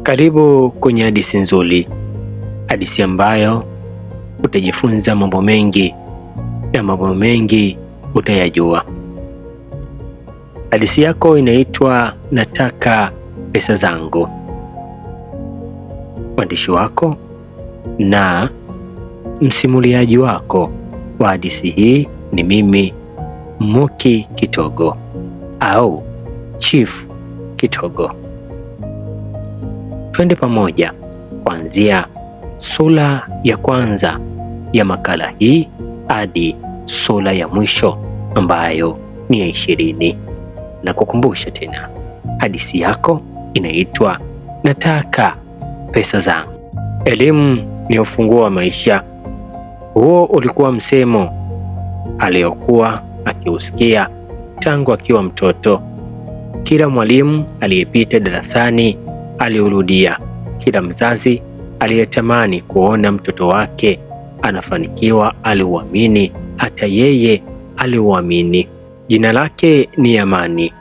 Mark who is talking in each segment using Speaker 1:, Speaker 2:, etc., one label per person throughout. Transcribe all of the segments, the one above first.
Speaker 1: Karibu kwenye hadithi nzuri, hadithi ambayo utajifunza mambo mengi na mambo mengi utayajua. Hadithi yako inaitwa Nataka Pesa Zangu. Mwandishi wako na msimuliaji wako wa hadithi hii ni mimi Muki Kitogo au Chief Kitogo. Twende pamoja kuanzia sura ya kwanza ya makala hii hadi sura ya mwisho ambayo ni ya 20. Na kukumbusha tena, hadithi yako inaitwa Nataka Pesa Zangu. Elimu ni ufunguo wa maisha. Huo ulikuwa msemo aliyokuwa akiusikia tangu akiwa mtoto. Kila mwalimu aliyepita darasani aliurudia. Kila mzazi aliyetamani kuona mtoto wake anafanikiwa aliuamini, hata yeye aliuamini. Jina lake ni Amani.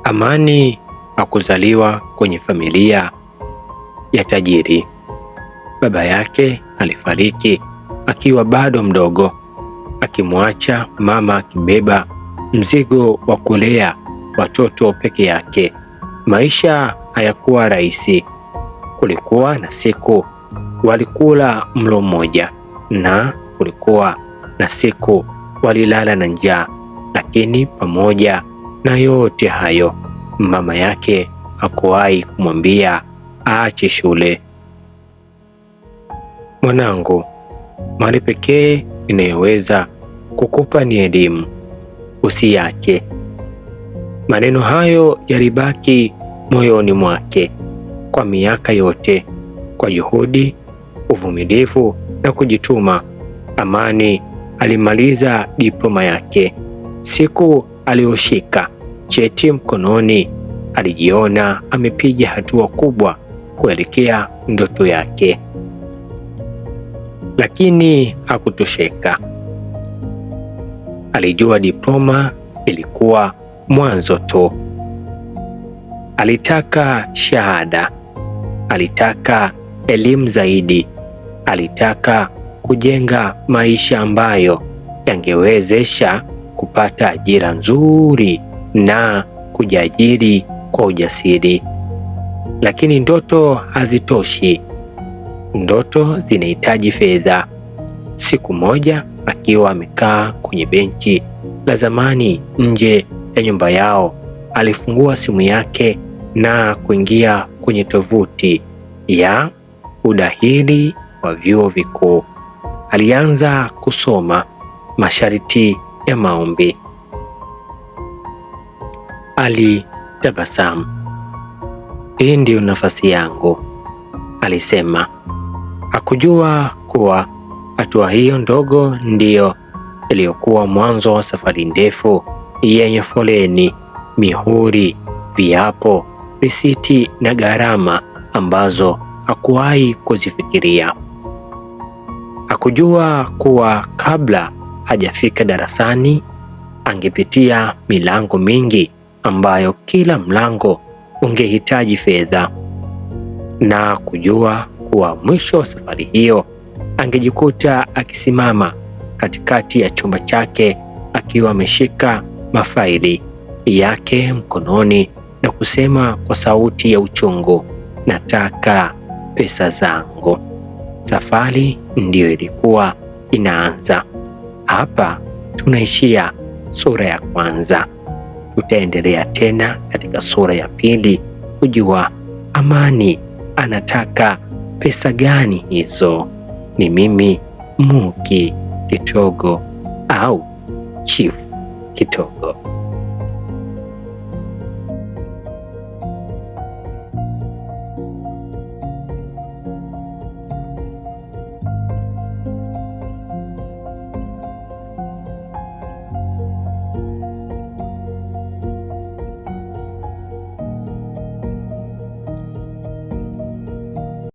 Speaker 1: Amani hakuzaliwa kwenye familia ya tajiri. Baba yake alifariki akiwa bado mdogo, akimwacha mama akibeba mzigo wa kulea watoto peke yake. Maisha hayakuwa rahisi. Kulikuwa na siku walikula mlo mmoja na kulikuwa na siku walilala na njaa, lakini pamoja na yote hayo, mama yake hakuwahi kumwambia aache shule. Mwanangu, mali pekee inayoweza kukupa ni elimu, usiache. Maneno hayo yalibaki moyoni mwake kwa miaka yote. Kwa juhudi, uvumilivu na kujituma, Amani alimaliza diploma yake. Siku aliyoshika cheti mkononi, alijiona amepiga hatua kubwa kuelekea ndoto yake. Lakini hakutosheka. Alijua diploma ilikuwa mwanzo tu. Alitaka shahada, alitaka elimu zaidi, alitaka kujenga maisha ambayo yangewezesha kupata ajira nzuri na kujiajiri kwa ujasiri. Lakini ndoto hazitoshi. Ndoto zinahitaji fedha. Siku moja akiwa amekaa kwenye benchi la zamani nje ya nyumba yao, alifungua simu yake na kuingia kwenye tovuti ya udahili wa vyuo vikuu. Alianza kusoma masharti ya maombi. Alitabasamu. Hii ndiyo nafasi yangu, alisema. Hakujua kuwa hatua hiyo ndogo ndiyo iliyokuwa mwanzo wa safari ndefu yenye foleni, mihuri, viapo, risiti na gharama ambazo hakuwahi kuzifikiria. Hakujua kuwa kabla hajafika darasani angepitia milango mingi ambayo kila mlango ungehitaji fedha, na kujua kuwa mwisho wa safari hiyo angejikuta akisimama katikati ya chumba chake akiwa ameshika mafaili yake mkononi na kusema kwa sauti ya uchungu, nataka pesa zangu. Safari ndiyo ilikuwa inaanza. Hapa tunaishia sura ya kwanza. Tutaendelea tena katika sura ya pili kujua Amani anataka pesa gani hizo. Ni mimi Muki Kitogo au Chief Kitogo.